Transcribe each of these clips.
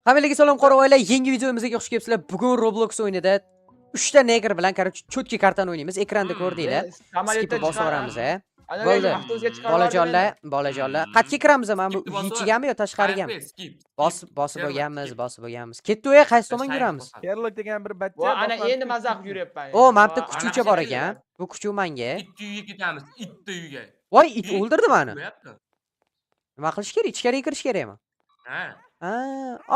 Hammalarga salom, qoravoylar. Yangi videomizga xush kelibsizlar. Bugun Roblox o'yinida 3 ta negr bilan, короче, чётки kartani o'ynaymiz. Ekranda ko'rdinglar. Samolyotda Skipni bosib yuboramiz, a. Ana Bo'ldi. avtobusga chiqarib Bolajonlar, bolajonlar. Qayerga kiramiz mana bu Skipni uy bosib ichigami yo tashqarigami? Skip. Bosib bosib Sherlock, bo'lganmiz, skip. bosib bo'lganmiz. Ketdi, u qaysi tomonga yuramiz? Sherlock degan bir bachcha. Va ana boshlab endi maza qilib yuryapman. O, mana bitta Va, kuchukcha ana bor shekilli. ekan. Bu kuchuk menga. Itni uyga ketamiz, itni uyga. Voy, it o'ldirdi meni. Qo'yapti. Nima qilish kerak? Ichkariga kirish kerakmi? Ha. Ha,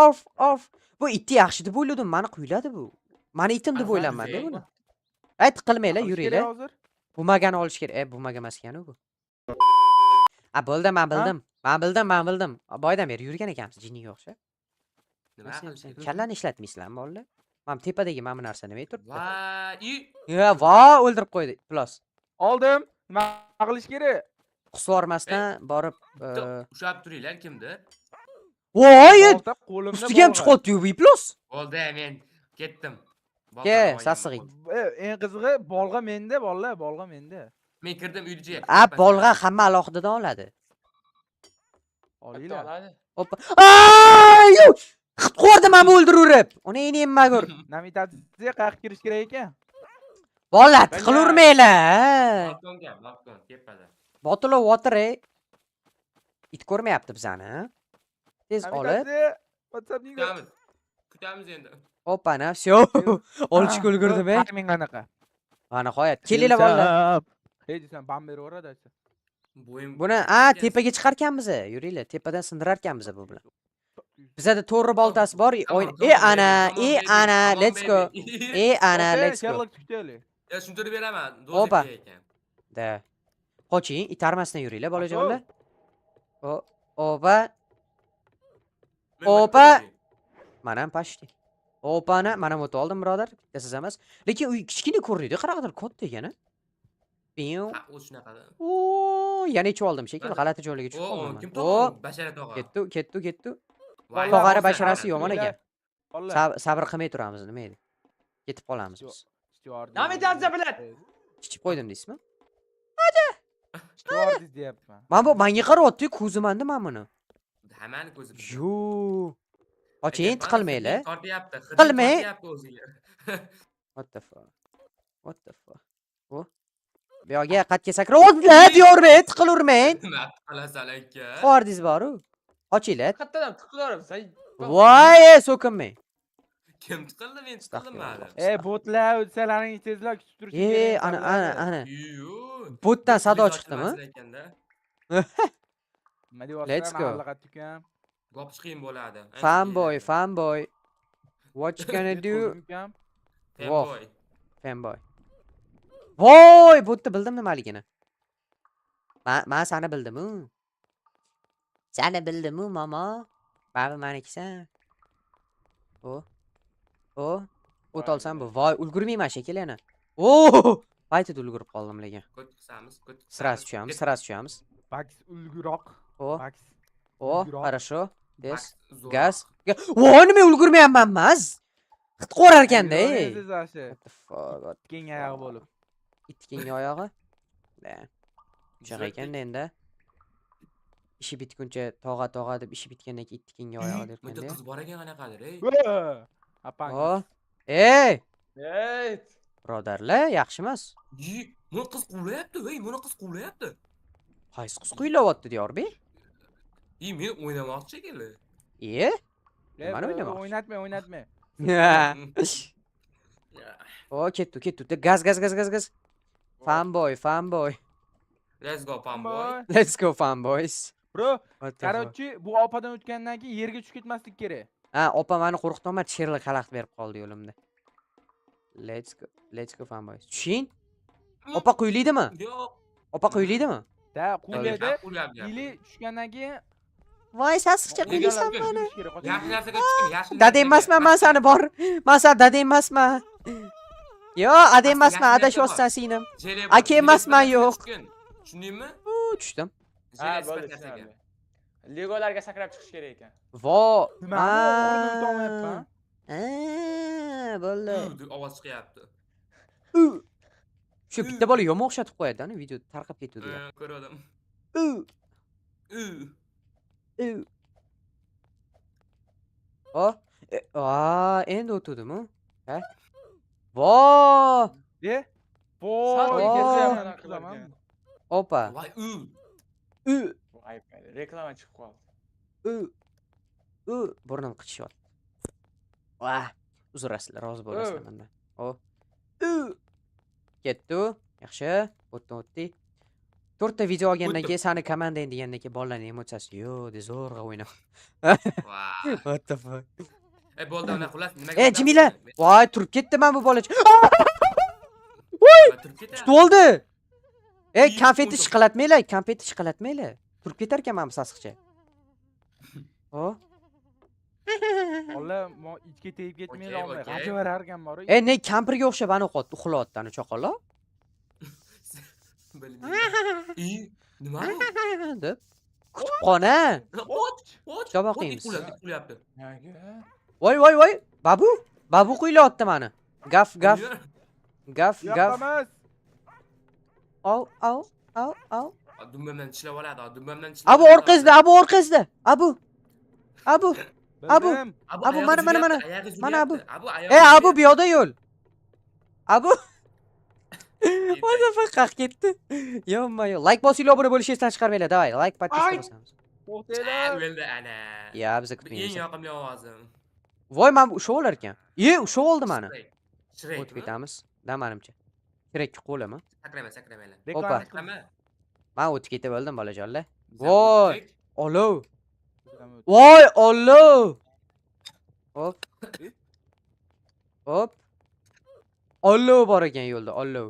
off, off. Bu itni yaxshi deb o'yladim, mani quyladi bu. Mani itim deb Ana o'ylanmadi sen. buni. Ay, tiqilmanglar, Qilish yuringlar. kerak hozir. Bumagani olish kerak. E, bumaga emas ekan bu. A, bo'ldi, men bildim. Men bildim, men bildim. Boydan beri yurgan ekanmiz, jinniga o'xshab. Nima Sen qilish sen kerak? kallani ishlatmaysizlarmi, bolalar? Mana bu tepadagi mana bu narsa nima turibdi? Va, i Ya, vo, o'ldirib qo'ydi. Iflos. Oldim. Nima qilish kerak? Qusib yubormasdan borib, bitta ushlab turinglar kimdir. Voy, Bolta qo'limda. ustiga ham Bolg'a. chiqyapti-yu bu iflos. Bo'ldi, men ketdim. Boltani Ke, olganman. sassiq it. Eng qizig'i, bolg'a menda, bolalar, bolg'a menda. Men kirdim uyni ichiga. A, bolg'a hamma alohidadan oladi. Olinglar. Oladi. Oppa. Ay! Qit qo'rdi mana bu o'ldirurib. Uni enemagur. Namitatsiya qayerga kirish kerak ekan? Bolalar, tiqilurmanglar. Balkonga, balkon tepada. Bottle of water, ey. It ko'rmayapti bizani. Tez olib. Namitatsiya WhatsAppning Kutamiz. Kutamiz endi. Opana, всё. Olishga ulgurdim, ey. Timing qanaqa? Va nihoyat. Kelinglar, bolalar. Hey desam, bam beraveradi aka. Bo'yim. Buni, a, tepaga chiqarkanmiz. Yuringlar, tepadan sindirarkanmiz bu bilan. Bizada to'g'ri boltasi bor. Come on, E come on, ana, baby, e come on, baby, ana, come on, let's go. baby. E ana, let's go. Sherlock kutaylik. Ya, tushuntirib beraman. Opa. Do'z ekan. Da. Qoching, itarmasdan yuringlar, bolajonlar. O, opa, Men Opa. bitta Mana ham почти. Opani, mana ham o'tib oldim, birodar. Bittasiz emas. Lekin uy kichkina ko'rinadi, qanaqadir katta ekan, a. Piu. Ha, u shunaqa. O, yana ichib oldim shekilli, Mana- g'alati joylarga tushib O, qoldim. kim O, topdi? Bashara tog'a. ketdi, ketdi, ketdi. Voy, Tog'ani bo'lsa, basharasi mana. yomon ekan. Bolalar. Sabr qilmay turamiz, nima edi? Ketib qolamiz biz. Namitatsiya bilan. Ichib qo'ydim deysizmi? Stewardess deyapman. Mana bu menga qaryapti, ko'zi manda mana buni. Hammani ko'zi bizda. Yo. Qoching, Aka, mana tiqilmanglar. hiding tortyapti, hiding Tiqilmang. tortyapti o'ziga. What the fuck? What the fuck? O. Bu yoqga qatga sakrayaptilar, diyormang, tiqilurmang. Nima qilasan, aka? Qordingiz bor-u. Qochinglar. Qayerdan tiqilaveribsan? Voy, so'kinmang. Kim tiqildi? Men tiqildim hali. E, botlar o'tsalaring tezroq kutib turish E, ana, ana, ana. Yu. Botdan sado chiqdimi? Ekanda. Nima deyapsan? Let's go. Allaqat ukam. Gopish qiyin bo'ladi. Ancha Fanboy, qiyin. fanboy. What you gonna do? Ukam. Voh. Fanboy. Fanboy. Voy, bu yerda bildim nimaligini. Ma sani bildim-u. Sani bildim-u, momo. Baribir manikisan. O. O. O't olsam bu. Voy, ulgurmayman shekilli yana. O! Paytida ulgurib qoldim lekin. Ko't qisamiz, ko't qisamiz. Сразу tushamiz, сразу tushamiz. Baks ulguroq. O, Baks. o, Ulguroq. хорошо. Tez. Baks zo'roq. Gaz. Voy, nima ulgurmayapman maz. Xit qo'rar ekanda, ey. Yuraverasiz shu. What the fuck? What Keng oyog'i bo'lib. It keng oyog'i. Da. Shunaqa Zo'r. ekanda endi. Ishi bitguncha tog'a tog'a deb, ishi bitgandan keyin itni keng oyog'i Bitta derkanda. qiz bor ekan qanaqadir, ey. Apang. O. Ey, Ey, birodarlar, yaxshi emas. Yi, buni qiz quvlayapti, ey, buni qiz quvlayapti. Qaysi qiz quylayapti, Diyorbek? Ey, men o'ynamoqchi shekilli. E? Nimani o'ynamoqchi? O'ynatma, o'ynatma. O, ketdi, ketdi. Gaz, gaz, gaz, gaz, gaz. Fanboy, fanboy. Let's go, fanboy. Let's go, fanboys. Bro, What the fuck? короче, bu opadan o'tgandan keyin yerga tushib ketmaslik kerak. Ha, opa mani qo'rqitolmadi, Sherlock xalaqit berib qoldi yo'limda. Let's go. Let's go, fanboys. Tushing. Opa quylaydimi? Yo'q. Opa quylaydimi? Da, quvlaydi. Quvlayapti. Или tushgandan keyin Voy, sassiqcha Nega quylaysan tushgan? mani. yurish kerak. Yaxshi narsaga tushdim, yaxshi. Dada emasman man sani bor. Man sani dada emasman. Yo, ada emasman, Yaxshi narsa adashyapsan, singlim. Jele Aka emasman, yo'q. Tushundingmi? U, tushdim. Ha, Jele bo'ldi, sifat narsaga. tushunarli. Legolarga sakrab chiqish kerak ekan. Vo. Nima? O'rnini o'tolmayapman. Ha, bo'ldi. U deb ovoz chiqyapti. U. Shu bitta bola yomon o'xshatib qo'yadi, ana video tarqab ketdi. Ko'rdim. U. U. U. O. A, endi o'tuvdim-u. Ha? Vo! E? Sal Voy, ketsa ketsa qilaman. Opa. Voy, u. U, Bu ayb mayli. Reklama chiqib qoldi. u. U, burnim qichishyapti. Vah, uzr asizlar, rozi bo'lasizlar mendan. O. U. Ketdi u. Yaxshi, o'tdi, o'tdik. To'rtta video olgandan O'tdim. keyin sani komandang degandan keyin bolalarning emotsiyasi yo'q, de zo'rg'a o'ynab. Voy. What the fuck? E, bo'ldi, ana xullas, nimaga E, o'tamiz? Jimila! Voy, turib ketdi mana bu bolacha. Nima turib ketadi? Tutib oldi. E, Yeyib konfetni qo'ydim. shiqilatmanglar, konfetni shiqilatmanglar. Turib ketar ekan mana bu sasiqcha. O. Olla, mo itga tegib ketmay Okey, olmay. okey. G'ajivarar ekan bor. E, ne kampirga o'xshab ana o'qiyapti, uxlayapti ana choqollo. Bilmayman. I, nima bu? Deb. Kutubxona. Och, och. Kitob o'qiymiz. Uxlayapti, uxlayapti. Nimaga? Voy, voy, voy. Babu, babu quylayapti mani. Gaf, gaf, gaf, Bu yoqda gaf. emas. Au, au, au, au. Dumbamdan tishlab oladi, dumbamdan tishlab. Abu orqangizda, Abu orqangizda. Abu. Abu. Abu. Bildim. Abu, Abu, mana, mana, mana. Mana Abu. Abu, E, Abu bu yoqda yo'l. Abu. What the fuck, qaq ketdi. Yo-moyo. Like bosinglar, obuna bo'lishni esdan chiqarmanglar. Давай, like, подписка Ay! bosamiz. To'xtanglar. O'ldi ana. Ya, biz Bu eng kutmaymiz. yoqimli ovozim. Voy, mana bu ushlab olar ekan. E, ushlab oldi mani. Shrek. O'tib ketamiz. Da, manimcha. Shrekka qo'limi? Sakrama, sakramanglar. Opa. Reklama Sakrama. Men o'tib ketib oldim, bolajonlar. Biz ham Voy. o'tdik. Olov. chiqamiz. Voy, olov. Hop. Hop. Olov bor ekan yo'lda, olov.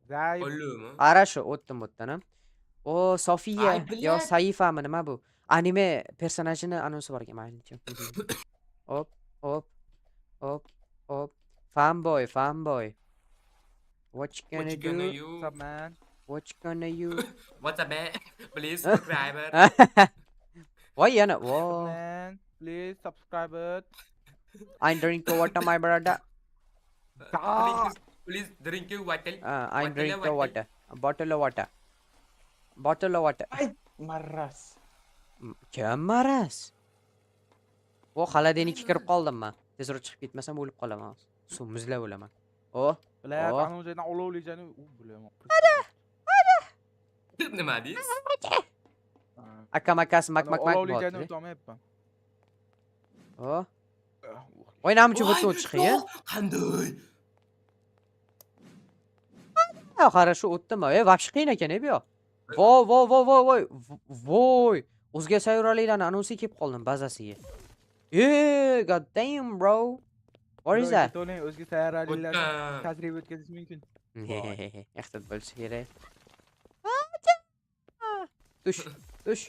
Zayb. Olovmi? Ara shu o'tdim bu yerdan ham. O, Sofiya Ay, yo блядь. Saifami nima bu? Anime personajini anonsi bor ekan, maylicha. Hop, hop. Hop, hop. Fanboy, fanboy. What you What gonna you gonna do? you? What's up, man? What you gonna you? What's up, man? Please subscribe. Voy yana, What's up, vo. man? Please subscribe it. I drink water, my brother. Please, please drink you water. I Water, drink the water. water. A bottle of water. Bottle of water. Ay, maraz. Kim maraz? Vo, холодильник ka kirib qoldim man. Tezroq chiqib ketmasam o'lib qolaman hozir. Suv muzlab o'laman. O, Блядь, O. anavi joydan olovli joyni, u bilaman. Nima deysiz? Akam akasi mak mak mak Olovli joyni bo'lyapti. o'tolmayapman. O. Voy, namchi bu yerdan o'tish qiyin. Yo'q, qanday? Ha, хорошо o'tdim. E, вообще qiyin ekan, e, bu yoq. Vo, vo, vo, vo, voy. Voy. O'zga sayyoraliklarni anonsiga kelib qoldim bazasiga. E, god damn, bro. What is that? To'lang, o'zga sayyoraliklar O'tdim. tajriba o'tkazish mumkin. Ehtiyot bo'lish kerak. Tush, tush.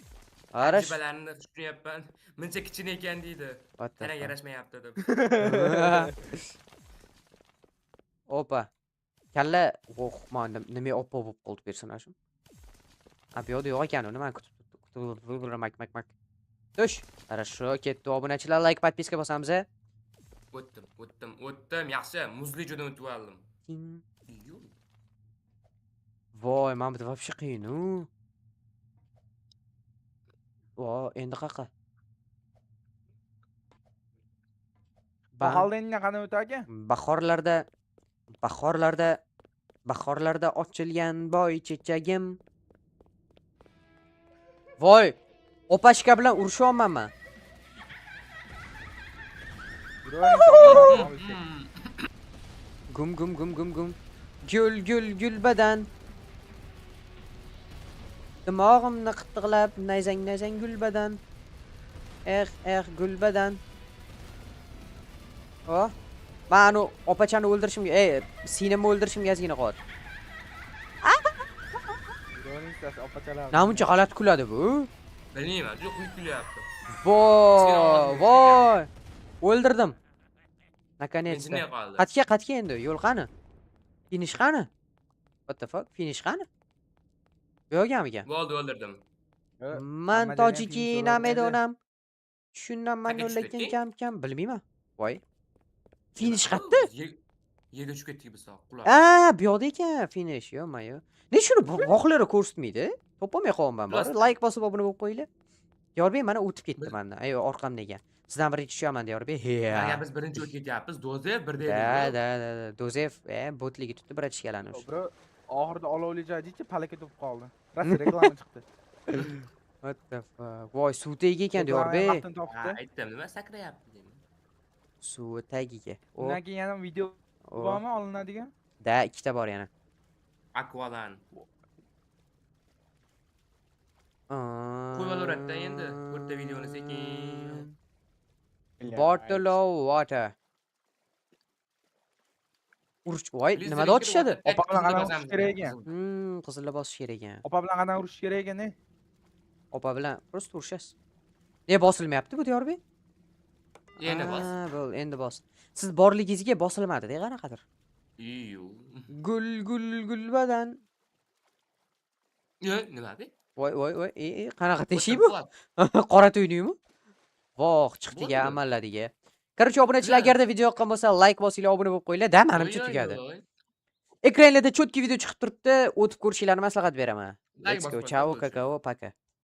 Хорошо. Tajribalarni tushunyapman. Muncha kichkina ekan deydi. What the Tana fuck? yarashmayapti deb. Opa. Kalla, oh, man nima oppoq bo'lib qoldi personajim. A, bu yoqda yo'q ekan, uni man kutib kutib mak mak mak. Tush. Хорошо, ketdi obunachilar, like, подписка bosamiz. O'tdim, o'tdim, o'tdim. Yaxshi, muzli joydan o'tib oldim. Ting. Yo'q. Voy, mana bu вообще qiyin u. Vo, endi qaqa? Ba Bahorda qanday o'tar ekan? Bahorlarda, bahorlarda, bahorlarda ochilgan boy chechagim. Voy, opashka bilan urushyapman man. Yuraveringlar. Gum gum gum gum gum. Gul gul gul badan. Dimog'imni qittiqlab nayzang nayzang gul badan. Eh eh gul badan. O. Man anu opachani o'ldirishimga, ey, singlimni o'ldirishimga ozgina qoldi. Yuraveringlar, opachalar. Namuncha g'alati kuladi bu. Bilmayman, juda xunuk kulyapti. Voy, voy. O'ldirdim. Наконец-то. Shunday qoldi. Qatga, qatga endi? Yo'l qani? Finish qani? What the fuck? Finish qani? Bu yoqgamikan? Bo'ldi, o'ldirdim. Man Hamma joydan finish tojikina bo'larkan-da. medonam. Tushunamman, Qayerga tushib lekin ketding? kam kam bilmayman. Voy. Finish qayerda? Yerga tushib ketdik biz, qulab. A, bu yoqda ekan finish, yo-mayo. Ne shuni bog'lari ko'rsatmaydi? Topolmay qolyapman bor. Xullas. Like bosib obuna bo'lib qo'yinglar. Diyorbek mana o'tib ketdi mandan. Ay, orqamda ekan. Sizdan birinchi tushaman, Diyorbek. He. Agar biz birinchi o'tib ketyapmiz, Dozev birda. Да, да, да, да. Dozev, botligi tutdi, братишка larni o'sha. Bro, oxirida olovli joy deychi, palakat bo'lib qoldi. Rosa reklama chiqdi. What the fuck? Voy, suv tagiga ekan, Reklama Diyorbek. vaqtini Ha, topibdi. aytdim, nima sakrayapti deyman. Suvi tagiga. O, Undan keyin yana video o. bormi olinadigan? Да, ikkita bor yana. Aqualan. Qo'yib olaveradi-da endi, to'rtta videoni sekin. Bottle of water. Urush, voy, Please nimada drink otishadi? water. Opa bilan Qizilda qanaqa bosamiz, urush kerak ekan? qizilda. Qizilda bosish kerak ekan. Opa bilan qanaqa urush kerak ekan, ne? Opa bilan просто urushasiz. Ne bosilmayapti bu, Diyorbek? Endi bos. Ha, bo'ldi, endi bos. Siz borligingizga bosilmadi-da qanaqadir. Iyu. Gul gul gulbadan. Ye, nima bu? Voy voy voy, qanaqa teshik bu? O'tirib. Qora tuynukmi? Voh, chiqdiga, Bo'ldi. amalladiga. Короче, obunachilar, Да. agarda video yoqqan bo'lsa, like bosinglar, obuna bo'lib qo'yinglar. Да, manimcha Oy, oy, tugadi. oy. Ekranlarda чётко video chiqib turibdi, o'tib ko'rishinglarni maslahat beraman. Like Let's go. bosib Ciao, qo'yinglar. Kakao, пока.